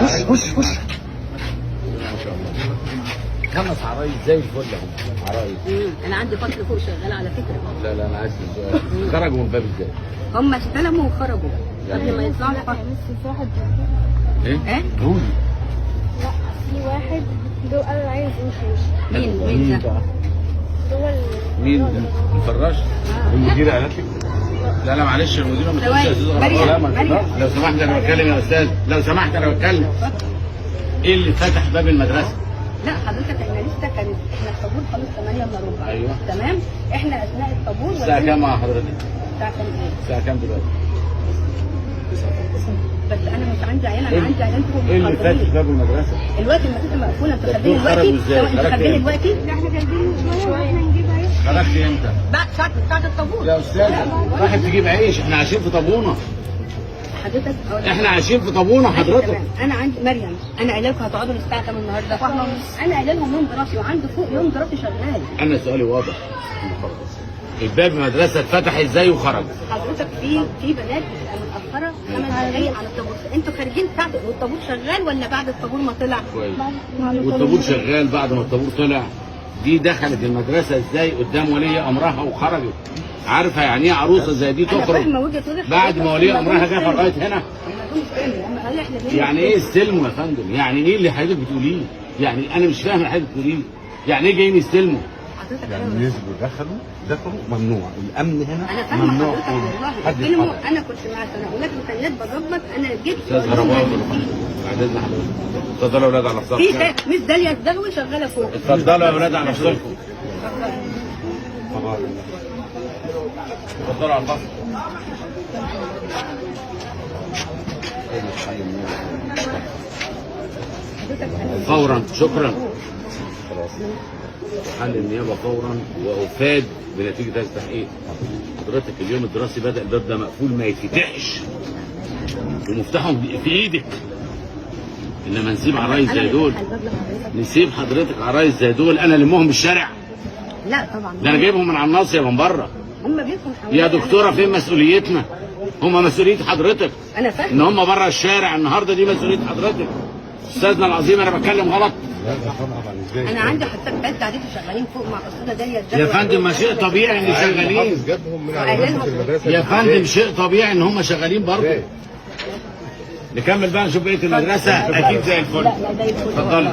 خش خش خش. ما شاء الله، خمس عرايس زي الفل اهم عرايس. انا عندي فصل فوق شغال على فكرة. لا لا، انا عايز السؤال، خرجوا من الباب ازاي؟ هم استلموا وخرجوا قبل ما يطلعوا الفصل. بس في واحد. ايه؟ ايه؟ قولي. لا، في واحد دول قال عايز يمشي يمشي. مين مين ده؟ هو مين ده؟ الفراش؟ المديرة قالت لك؟ لا لا معلش، المديرة ما تقولش يا استاذ غلط. مريم، لا ما مريم. تقدرش. لو سمحت انا بتكلم يا استاذ، لو سمحت انا بتكلم. ايه اللي فتح باب المدرسة؟ لا حضرتك، احنا لسه كان احنا الطابور خلص 8 الا ربع. أيوة. تمام، احنا اثناء الطابور. الساعة كام مع حضرتك؟ الساعة كام ايه؟ الساعة كام دلوقتي؟ بس انا مش عندي عيال، انا عندي عيال فوق ايه اللي فاتح محاضرين. باب المدرسة؟ الوقت المدرسة مقفولة، انتوا طب خارجين دول خرجوا دلوقتي؟ ازاي؟ انتوا خرجت خارجين امتى؟ دلوقتي؟ لا، احنا خارجين من شوية واحنا نجيب عيش. خرجت امتى؟ بعد ساعة الطابور. يا استاذه، راحت تجيب عيش، احنا عايشين في طابونه. حضرتك أقول لك. احنا عايشين في طابونه حضرتك. تمام. انا عندي مريم، انا قايله لكم هتقعدوا للساعة كام النهارده؟ انا قايله لهم يوم دراسي وعندي فوق يوم دراسي شغال. انا سؤالي واضح، الباب المدرسة اتفتح ازاي وخرج؟ حضرتك في بنات بتبقى متاخرة 5 دقايق على الطابور، انتوا خارجين ساعة والطابور شغال ولا بعد الطابور ما طلع؟ كويس، والطابور شغال بعد ما الطابور طلع، دي دخلت المدرسة ازاي قدام ولي امرها وخرجت؟ عارفه يعني ايه عروسه زي دي انا تخرج فاهمه وجهه نظر بعد ما ولي امرها جه لغاية هنا؟ هم جم استلموا، هم قالوا احنا جايين. يعني ايه استلموا يا فندم؟ يعني ايه اللي حضرتك بتقوليه؟ يعني انا مش فاهم اللي حضرتك بتقوليه، يعني ايه جايين يستلموا؟ حضرتك يعني أنا نزلوا دخلوا ممنوع الامن هنا. انا فاهمه. ممنوع حضرتك والله حد استلموا. يتحرك. انا كنت مع سنة اولاد وسنات بظبط، انا جبت استاذ هربان، بعد اذن حضرتك اتفضلوا يا اولاد على في حسابكم. مس داليا الدغوي شغالة فوق. اتفضلوا يا اولاد على حسابكم. اتفضلوا على الفصل. فورا، شكرا. حل النيابة فورا وافاد بنتيجة هذا التحقيق. حضرتك اليوم الدراسي بدا، الباب ده مقفول ما يتفتحش ومفتاحه في ايدك، انما نسيب عرايس زي دول، نسيب حضرتك عرايس زي دول انا لمهم الشارع؟ لا طبعا. ده انا جايبهم من على الناصية من بره. هم بيدخلوا حوالي. يا دكتورة فين مسؤوليتنا؟ هم مسؤولية حضرتك. انا ان فاهمه. هم بره الشارع النهارده دي مسؤولية حضرتك. استاذنا العظيم انا بتكلم غلط؟ لا لا طبعا، ازاي؟ انا عندي حتى ثالثة اعدادي شغالين فوق مع استاذه داليا الدغوي. يا فندم ما شيء طبيعي ان شغالين. المحافظ جابهم من على منصة المدرسة. يا فندم شيء طبيعي ان هم شغالين برضه. ازاي؟ نكمل بقى نشوف بقية المدرسة، اكيد زي الفل. لا لا زي الفل. اتفضلي.